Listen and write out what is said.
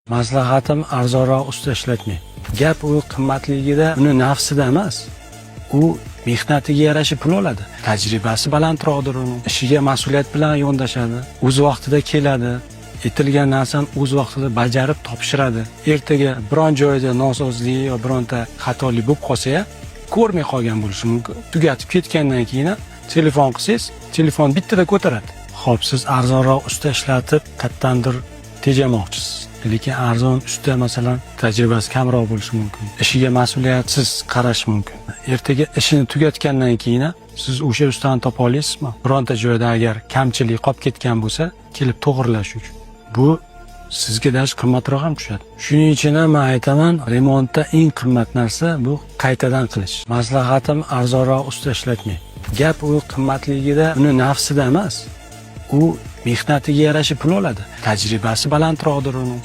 Maslahatim, arzonroq usta ishlatmang. Gap u qimmatligida, uni nafsida emas. U mehnatiga yarasha pul oladi. Tajribasi balandroqdir uni. Ishiga mas'uliyat bilan yondashadi. O'z vaqtida keladi. Aytilgan narsani o'z vaqtida bajarib topshiradi. Ertaga biron joyida nosozlik yo bironta xatolik bo'lib qolsa ham, ko'rmay qolgan bo'lishi mumkin. Tugatib ketgandan keyin ham telefon qilsangiz, telefon bittada ko'taradi. Xo'p, siz arzonroq usta ishlatib, qayerdandir tejamoqchisiz. Lekin arzon usta, masalan, tajribasi kamroq bo'lishi mumkin. Ishiga mas'uliyatsiz qarashi mumkin. Ertaga ishini tugatgandan keyin ham siz o'sha ustani topa olasizmi? Bironta joyda agar kamchilik qolib ketgan bo'lsa, kelib to'g'irlash uchun. Bu sizga даже qimmatroq ham tushadi. Shuning uchun ham men aytaman, remontda eng qimmat narsa bu qaytadan qilish. Maslahatim, arzonroq usta ishlatmang. Gap u qimmatligida, uni nafsida emas. U mehnatiga yarasha pul oladi. Tajribasi balandroqdir uni.